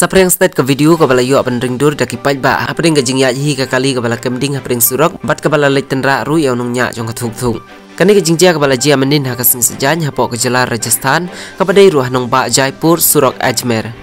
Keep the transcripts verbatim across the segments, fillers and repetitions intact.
Saphriang stet ka video kaba la ïoh ban ring dur da ki paidbah hapdeng ka jingïaid hi ka kali kaba la kem ding hapdeng surok bad kaba la leit tynrah ruh ïa u nongñiah jong ka thuk thuk. Kane ka jingjia kaba la jia mynnin ha ka Sngi Saitjaiñ hapoh ka jylla Rajasthan, kaba dei ruh ha nongbah Jaipur, surok Ajmer.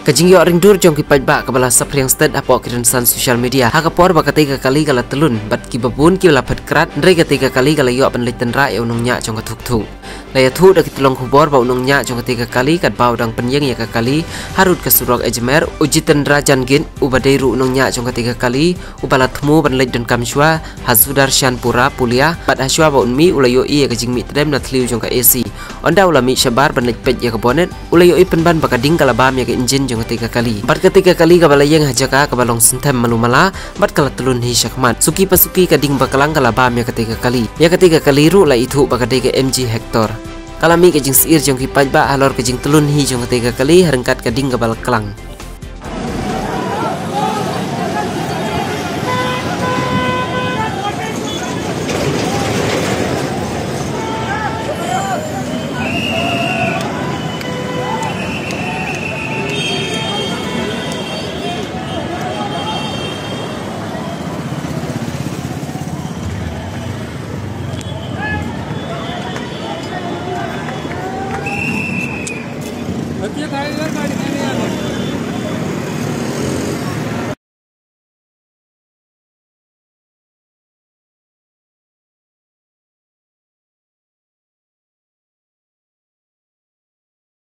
Ka jingïoh ring dur jong ki paidbah kaba la saphriang stet hapoh ki rynsan social media ha ka por ba katei ka kali ka la tyllun bad kiba bun ki la phet krad, hynrei katei ka kali ka la ïoh ban leit tynrah ïa u nongñiah jong ka thuk thuk. La ïathuh da ki tyllong khubor ba u nongñiah jong katei ka kali katba u dang pynïeng ïa ka kali harud ka surok Ajmer, u Jitendra Jangid, uba dei ruh u nongñiah jong katei ka kali, uba la thmu ban leit donkam shuwa ha Sudarshanpura Pulia, bad ha shuwa ba un mih u la ïohi ïa ka jingmih tdem na thliew jong ka A C. Ynda u la mih shabar ban leit peit ïa ka bonnet, u la ïohi pynban ba ka ding ka la bam ïa ka injin jong katei ka kali. Bad katei ka kali kaba la ïeng ha jaka kaba long synthem malu mala, bad ka la tyllun hi shakhmat. Suki pa suki ka ding ba klang ka la bam ïa katei ka kali. Ïa katei ka kali ruh la ithuh ba ka dei ka M G Hector. Ka la mih ka jingsyier jong ki paidbah halor ka jingtyllun hi jong katei ka kali ha ryngkat ka ding kaba la klang.